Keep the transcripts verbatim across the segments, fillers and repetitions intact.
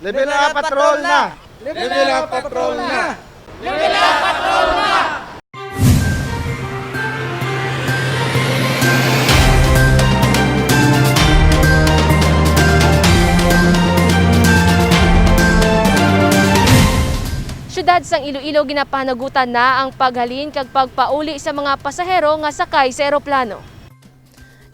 Level up, patrol na! Level up, patrol na! Siyudad sang Iloilo ginapanagutan na ang paghalin kag pagpauli sa mga pasahero nga sakay sa eroplano.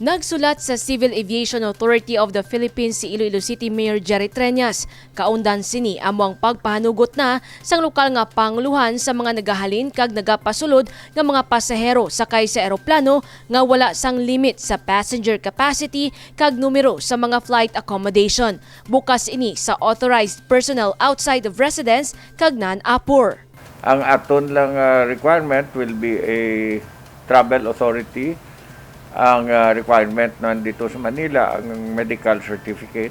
Nagsulat sa Civil Aviation Authority of the Philippines si Iloilo City Mayor Jerry Treñas. Kaundan sini amo ang pagpahanugot na sang lokal nga panguluhan sa mga nagahalin kag nagapasulod nga mga pasahero sakay sa eroplano nga wala sang limit sa passenger capacity kag numero sa mga flight accommodation. Bukas ini sa authorized personnel outside of residence kag non-apor. Ang aton lang ah, requirement will be a travel authority. Ang ah, requirement nandito sa Manila, ang medical certificate.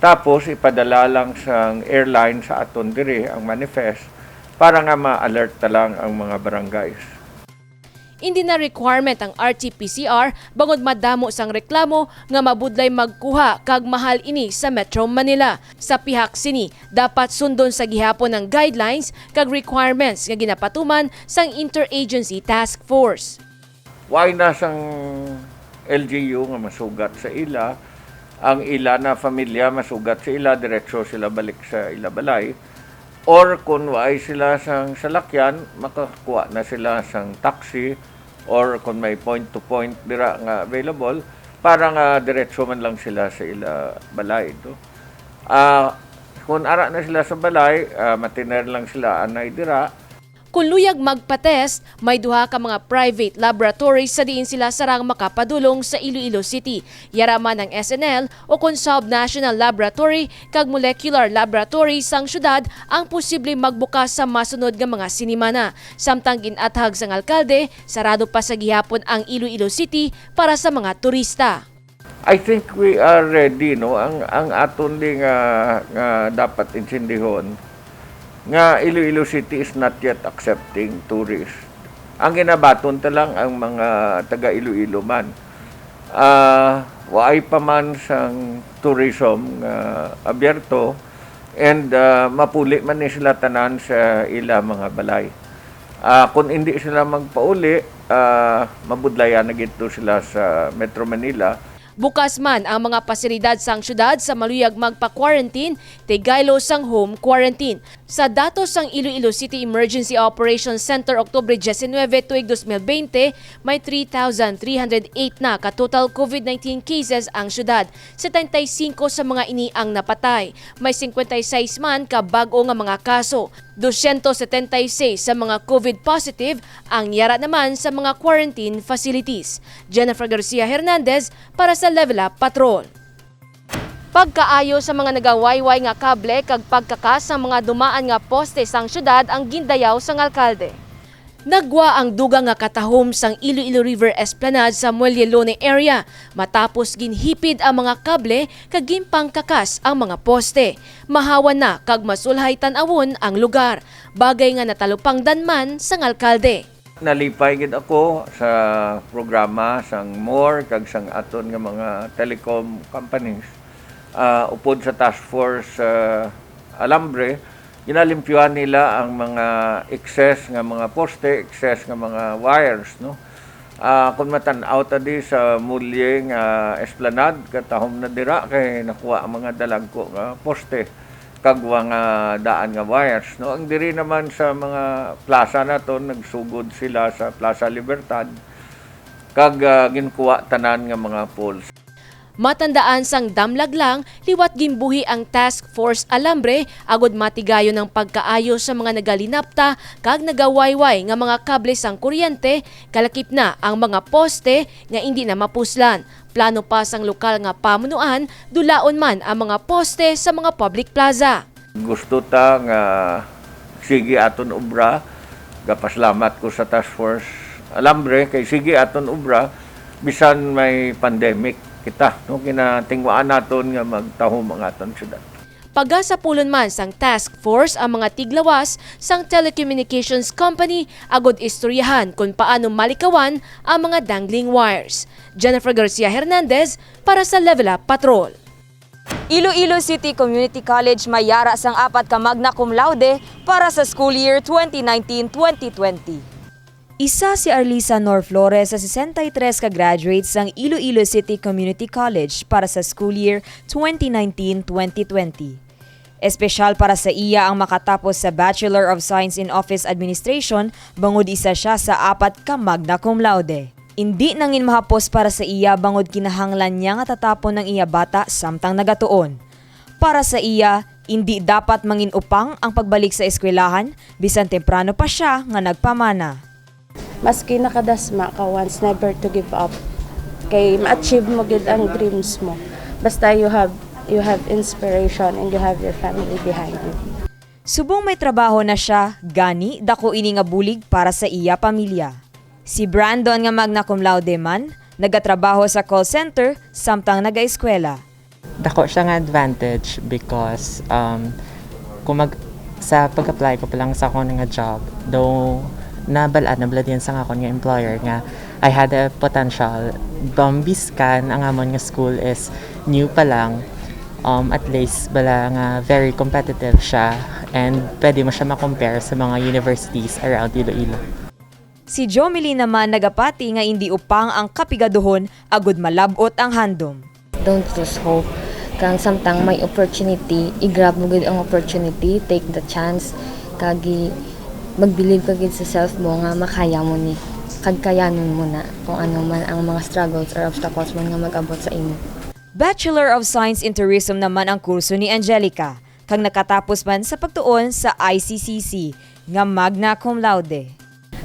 Tapos ipadala lang sa airline sa aton diri ang manifest para nga ma-alert ta lang ang mga barangays. Indi na requirement ang R T P C R bangod madamo sang reklamo nga mabudlay magkuha kag mahal ini sa Metro Manila. Sa pihak sini, dapat sundon sa gihapon ang guidelines kag requirements nga ginapatuman sang Interagency Task Force. Why na sang L G U nga masugat sa ila, ang ila na familia masugat sa ila, diretso sila balik sa ila balay. Or kung waay sila sang salakyan, makakuha na sila sang taxi, or kung may point to point dira nga available, para nga diretso man lang sila sa ila balay. No? Ah, kung ara na sila sa balay, ah, matiner lang sila anay dira. Kung luyag magpa-test, may duha ka mga private laboratories sa diin sila sarang makapadulong sa Iloilo City. Yara man ang S N L o kon Sub-National Laboratory kag Molecular Laboratory sang syudad ang posible magbukas sa masunod nga mga sinimana. Samtang gin-athag sang alkalde, sarado pa sa gihapon ang Iloilo City para sa mga turista. I think we are ready, no? Ang ang aton di nga nga dapat intindihon nga Iloilo City is not yet accepting tourists. Ang ginabaton ta lang ang mga taga Iloilo man. Ah, waay pa man sang tourism nga abierto and ah, mapuli man ni sila tanan sa ila mga balay. Ah, kung hindi sila magpauli, ah, mabudlayan na gid to sila sa Metro Manila. Bukas man ang mga pasilidad sang syudad sa maluyag magpa-quarantine, tigaylo sang home quarantine. Sa datos sang Iloilo City Emergency Operations Center, Oktubre diecinuebe tuig dos mil bente, may three thousand three hundred eight na ka total COVID nineteen cases ang syudad. Setenta y cinco sa mga ini ang napatay. May cincuenta y seis man ka bag-o nga mga kaso. Dosyentos setenta y seis sa mga COVID positive ang yara naman sa mga quarantine facilities. Jennifer Garcia Hernandez para sa Level Up Patrol. Pagkaayo sa mga nagawayway nga kable kag pagkakas sang mga dumaan nga poste sang syudad ang gindayaw sang alkalde. Naggwa ang dugang nga katahom sang Iloilo River Esplanade sa Muelle Lone area matapos ginhipid ang mga kable kag ginpangkakas ang mga poste. Mahawan na kag masulhay tan-awon ang lugar, bagay nga natalupangdan man sang alkalde. Nalipay gid ako sa programa sang MORE kag sang aton nga mga telecom companies, ah, upod sa Task Force, ah, Alambre, ginalimpyuhan nila ang mga excess nga mga poste, excess nga mga wires, no? Ah, kung matan-aw ta di sa Muelle nga Esplanade, katahom na dira kay nakuha ang mga dalagko nga poste kag mga daan nga wires, no? Ang diri naman sa mga plaza naton, nagsugod sila sa Plaza Libertad kag ah, ginkuha tanan nga mga poles. Matandaan sang damlag lang, liwat ginbuhi ang Task Force Alambre agod matigayon ang pagkaayo sa mga nagalinapta kag nagawayway nga mga kable sang kuryente, kalakip na ang mga poste nga indi na mapuslan. Plano pa sang lokal nga pamunuan, dulaon man ang mga poste sa mga public plaza. Gusto ta nga sige aton obra. Gapaslamat ko sa Task Force Alambre kay sige aton obra bisan may pandemic kita, no, ginatingwaan naton nga magtahom ang aton syudad. Pagasapulon man sang task force ang mga tiglawas sang telecommunications company agod istoryahan kon paano malikawan ang mga dangling wires. Jennifer Garcia Hernandez para sa Level Up Patrol. Iloilo City Community College may yara sang apat ka magna cum laude para sa school year twenty nineteen twenty twenty. Isa si Arlisa Nor Flores sa sesenta y tres ka graduates sang Iloilo City Community College para sa school year twenty nineteen twenty twenty. Espesyal para sa iya ang makatapos sa Bachelor of Science in Office Administration bangod isa sia sa apat ka magna cum laude. Indi na gid mahapos para sa iya bangod kinahanglan niya nga tatapon ang iya bata samtang nagatuon. Para sa iya, indi dapat mangin-upang ang pagbalik sa eskwelahan bisan temprano pa sia nga nagpamana. Maski nakadasma ka once, never to give up. Kay ma-achieve mo gid ang dreams mo. Basta you have you have inspiration and you have your family behind you. Subong may trabaho na sia, gani dako ini nga bulig para sa iya pamilya. Si Brandon nga magna cum laude man, nagatrabaho sa call center samtang nagaeskwela. Dako siya nga advantage because, um, kung mag-, sa pag-apply ko pa lang sa akon nga job, though nabal-an na bala diyan sa akon nga employer nga I had a potential, bambiskan ang amon nga school is new pa lang, um, at least bala nga very competitive siya and pwede mo siya ma-compare sa mga universities around Iloilo. Si Jomeline naman nagapati nga indi upang ang kapigaduhon agud malab-ot ang handom. Don't lose hope. Kang samtang may opportunity, i-grab mo gid ang opportunity, take the chance, kag i-, magbilib ka gid sa self mo nga makaya mo ni, kag kayanon mo na kung ano man ang mga struggles or obstacles man nga mag-abot sa imo. Bachelor of Science in Tourism naman ang kurso ni Angelica, kag nakatapos man sa pagtuon sa I C C C nga magna cum laude.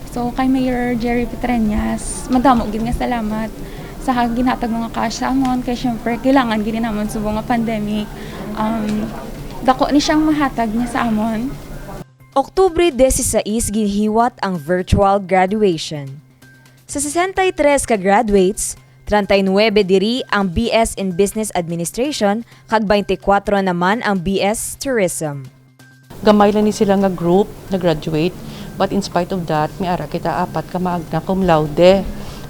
So, kay Mayor Jerry Petreñas, madamo gid nga salamat sa ha-, ginhatag mo nga cash sa amon, kay syempre, kailangan gid namon subong nga pandemic. Um, dako ni siyang mahatag niya sa amon. Oktubre dieciséis ginhiwat ang virtual graduation. Sa sesenta y tres ka graduates, treinta y nueve diri ang B S in Business Administration kag twenty-four naman ang B S Tourism. Gamay lang ni sila nga group na graduate, but in spite of that, may ara kita apat ka magna cum laude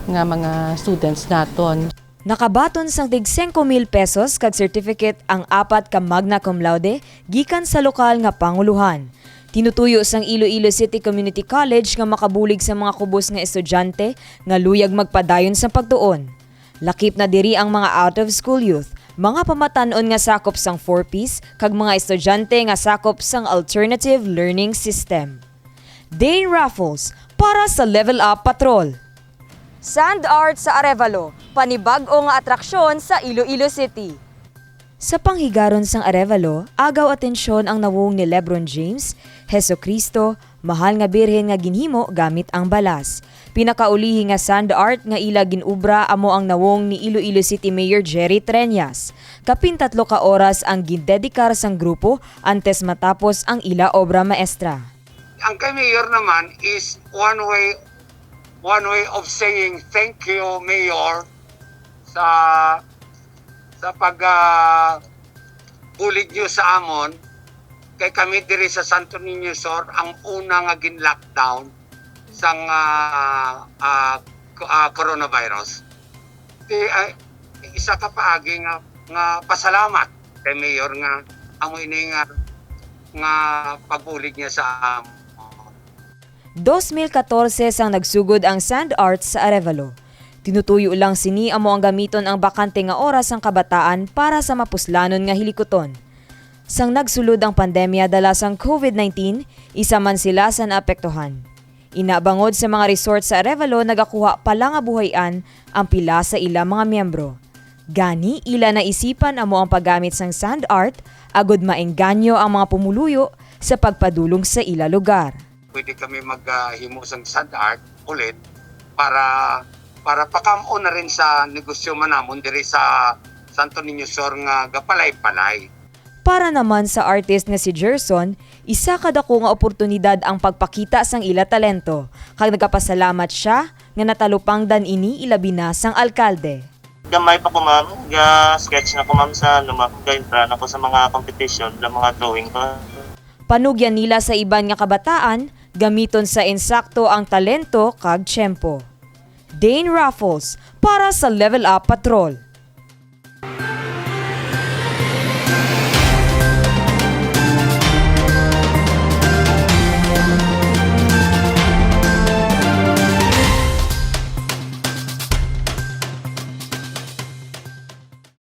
nga mga students naton. Nakabaton sang tig singko mil pesos kag certificate ang apat ka magna cum laude gikan sa lokal nga panguluhan. Tinutuyo sang Iloilo City Community College nga makabulig sa mga kubos nga estudyante nga luyag magpadayon sang pagtuon. Lakip na diri ang mga out-of-school youth, mga pamatan-on nga sakop sang four Ps, kag mga estudyante nga sakop sang alternative learning system. Dane Raffles para sa Level Up Patrol. Sand art sa Arevalo, panibag-o nga atraksyon sa Iloilo City. Sa panghigaron sang Arevalo, agaw atensyon ang nawong ni Lebron James, Jesucristo, Mahal nga Birhen nga ginhimo gamit ang balas. Pinakaulihi nga sand art nga ila gin-obra amo ang nawong ni Iloilo City Mayor Jerry Treñas. Kapin tatlo ka oras ang gindedikar sang grupo antes matapos ang ila obra maestra. Ang kay Mayor naman is one way, one way of saying, "Thank you, Mayor, sa, sa pag, ah, bulig niyo sa amon." Kay kami diri sa Santo Niño Sur ang una nga gin-lockdown sang, ah, ah, co-, ah, coronavirus. Di, ah, isa ka paagi nga, nga pasalamat kay Mayor nga amo ini nga, nga pagbulig niya sa amon. Dos mil katorse sang nagsugod ang sand art sa Arevalo. Tinutuyo lang sini amo ang gamiton ang bakante nga oras sang kabataan para sa mapuslanon nga hilikuton. Sang nagsulod ang pandemya dala sang COVID nineteen, isa man sila sa naapektuhan. Ina bangod sa mga resort sa Arevalo nagakuha pa lang nga buhay-an ang pila sa ila mga miyembro. Gani, ila naisipan amo ang paggamit sang sand art agud maengganyo ang mga pumuluyo sa pagpadulong sa ila lugar. Pwede kami maghimo sang sand art ulit para, para pakam-on na rin sa negosyo man namon diri sa Santo Niño Sur nga gapalay-palay. Para naman sa artist nga si Gerson, isa ka dako nga oportunidad ang pagpakita sang ila talento, kag nagapasalamat sia nga natalupangdan ini ilabi na sang alkalde. Gamay pa ko, ma'am. Ga-sketch na ko, ma'am, sa, ano, ma'am, ga-entra na ko sa mga competition, sa mga drawing ko. Panugyan nila sa iban nga kabataan, gamiton sa insakto ang talento kag tiyempo. Dane Raffles para sa Level Up Patrol.